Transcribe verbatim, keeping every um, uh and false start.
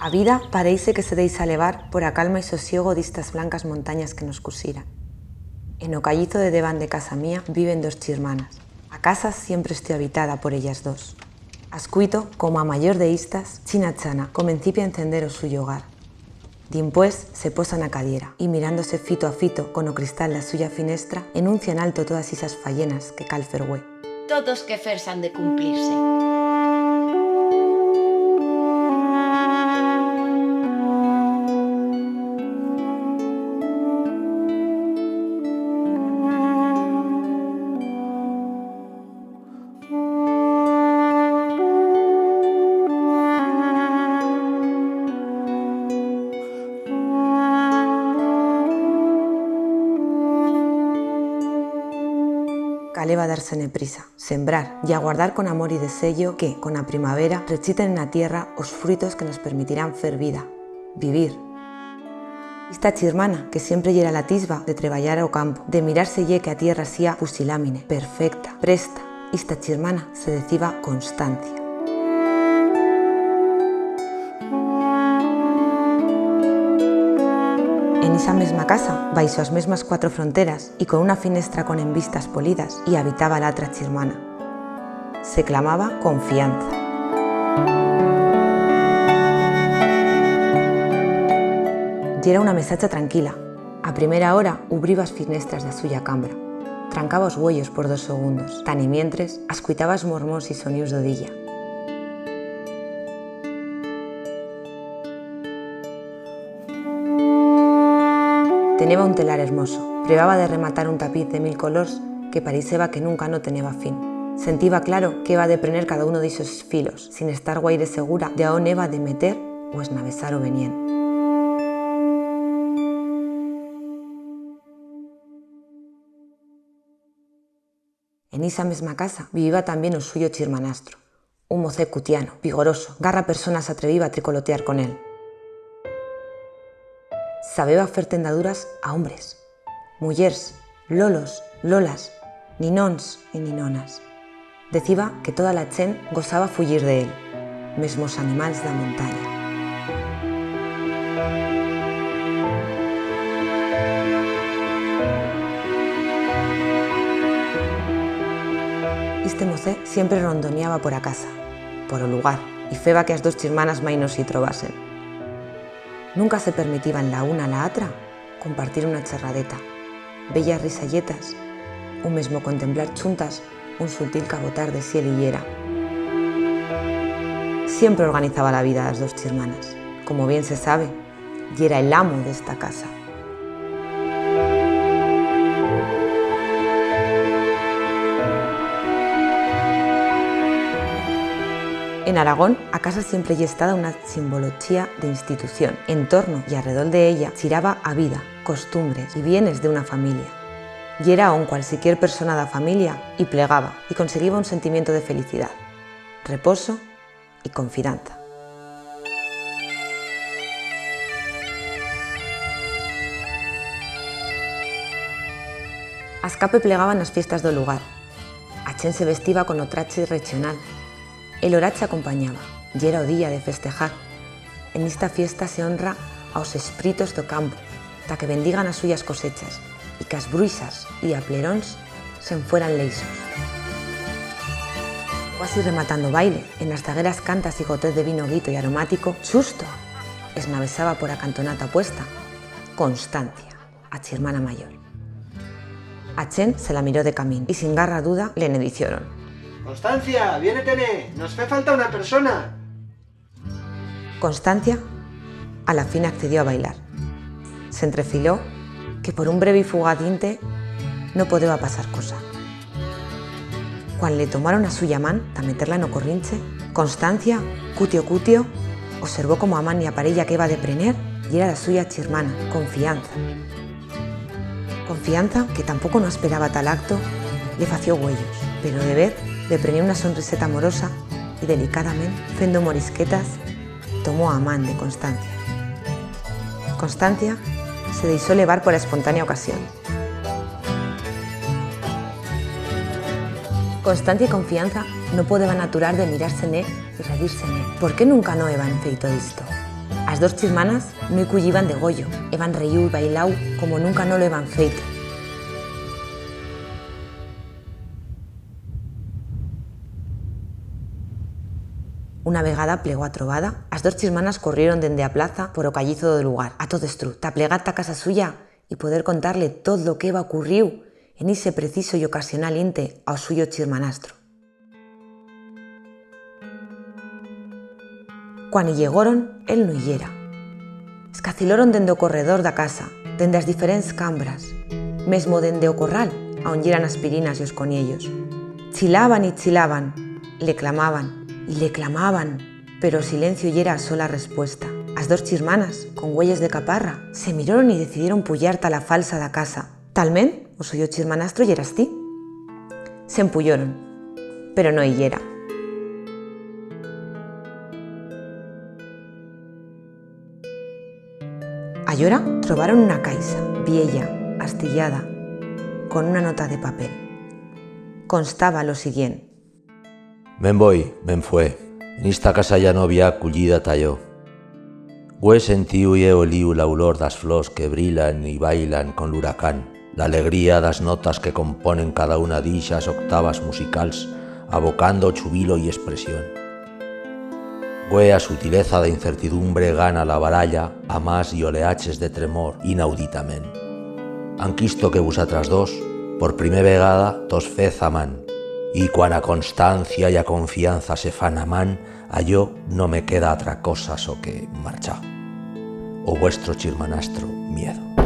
A vida pareixe que se deixa levar por a calma y sosiego d'istas blancas montanyas que nos cusiran. En o cayizo de debant de casa mía viven dos chirmanas. A casa siempre estió habitada por ellas dos. Ascuito como a mayor de istas, china chana, comencipi a encender o suyo hogar. Dimpués se posa na cadiera y, mirando-se fito a fito con o cristal d'a suya finestra, enuncia en alto todas ixas fayenas que cal fer hue. Todos quefers han de cumplir-se. Caleba dar-se-ne prisa, sembrar y aguardar con amor y deseyo que, con a primavera, rechiten en a tierra os fruitos que nos permitirán fer vida, vivir. Ista chirmana, que siempre yera l'atisba de treballar o campo, de mirar-se-ie que a tierra sía pusilámine, perfecta, presta, ista chirmana se deciba Constancia. En ixa mesma casa, baixo as mesmas cuatro fronteras y con una finestra con envistas polidas, i habitaba l'atra chirmana. Se clamaba Confianza. Yera una mesacha tranquila. A primera hora ubriba as finestras d'a suya cambra. Trancaba os uellos por dos segundos. Tanimientres, ascuitaba os mormons y sonius d'o día. Teneba un telar hermoso. Prebaba de rematar un tapiz de mil colors que parixeba que nunca no teneba fin. Sentiba claro que heba de prener cada uno d'ixos filos, sin estar guaire segura de a on heba de meter o esnavesar o venient. En ixa mesma casa viviba tamién o suyo chirmanastro, un mocet cutiano, vigoroso, garra persona s'atreviba a tricolotear con él. Sabeba fer tendaduras a hombres, mullers, lolos, lolas, ninons y ninonas. Deciba que toda la chent gosaba fuyir de él, mesmo os animals d'a montanya. Iste mocet siempre rondoniaba por a casa, por o lugar, y feba que as dos chirmanas mai no s'i trobasen. Nunca se permitiban la una a la atra compartir una charradeta, bellas risalletas, u mesmo contemplar chuntas un sutil cabotar de siel y yera. Siempre organizaba la vida d'as dos chirmanas. Como bien se sabe, yera el amo d'esta casa. En Aragón, a casa siempre ye estada una simbolochía de institución. En torno y arredol de ella chiraba a vida, costumbres y bienes d'una familia. Yera on cualsiquier persona d'a familia i plegaba y conseguiba un sentimiento de felicidat, reposo y confidanza. A escape plegaban as fiestas d'o lugar. A chent se vestiba con o trache regional. El orache acompanyaba. Yera o día de festejar. En ista fiesta se honra a os espritos d'o campo, ta que bendigan as suyas cosechas, y que as bruixas y aplerons se'n fueran leixos. Cuasi rematando o baile, en as zagueras cantas y gotez de vino guito y aromatico, chusto esnavesaba por a cantonata opuesta Constancia, a chirmana mayor. A chent se la miró de camín y, sin garra duda, le ne dicioron: «Constancia, viene-te-ne, nos fe falta una persona!» Constancia, a la fin, accedió a bailar. S'entrefiló que por un breve y fugaz inte no podeba pasar cosa. Cuan le tomaron a suya man ta meter-la en o corrinche, Constancia, cutio-cutio, observó como a man y a parella que heba de prener yera d'a suya chirmana, Confianza. Confianza, que tampoco no asperaba tal acto, le fació uellos, pero de vez le prenió una sonriseta amorosa y, delicadament, fendo morisquetas, tomó a man de Constancia. Constancia se deixó levar por a espontánea ocasión. Constancia y Confianza no podeban aturar de mirar-se-ne y redir-se-ne. Por qué nunca no heban feito isto? As dos chirmanas no i culliban de goyo, heban reiu y bailau como nunca no lo heban feito. Una vegada plegó a trobada, as dos chirmanas corrieron dende a plaza por o callizo d'o lugar, a tot destru, ta plegar ta casa suya y poder contar-le tot lo que heba ocurriu en ixe preciso y ocasional inte a o suyo chirmanastro. Cuan i llegoron, él no i yera. Escaciloron dende o corredor d'a casa, dende as diferents cambras, mesmo dende o corral, a on yeran as pirinas y os coniellos. Chilaban y chilaban, le clamaban y le clamaban, pero o silencio yera a sola respuesta. As dos chirmanas, con uellos de caparra, se miroron y decidieron puyar ta la falsa d'a casa. Talment o suyo chirmanastro yeras ti. Se'n puyoron, pero no i yera. Allora trobaron una caixa, viella, astillada, con una nota de papel. Constaba lo siguient. Me'n voi, me'n fue. En ista casa ya no bi ha cullida ta yo. Hue sentiu y he oliu la ulor d'as flors que brilan y bailan con l'huracán, l'alegría d'as notas que componen cada una d'ixas octavas musicals, abocando chubilo y expresión. Hue a sutileza d'a incertidumbre gana la baralla a mas y oleaches de tremor inauditament. Anquisto que vusatras dos, por primer vegada, tos fez a man, y cuan a constancia y a confianza se fan a man, a yo no me queda atra cosa soque marchar. O vuestro chirmanastro Miedo.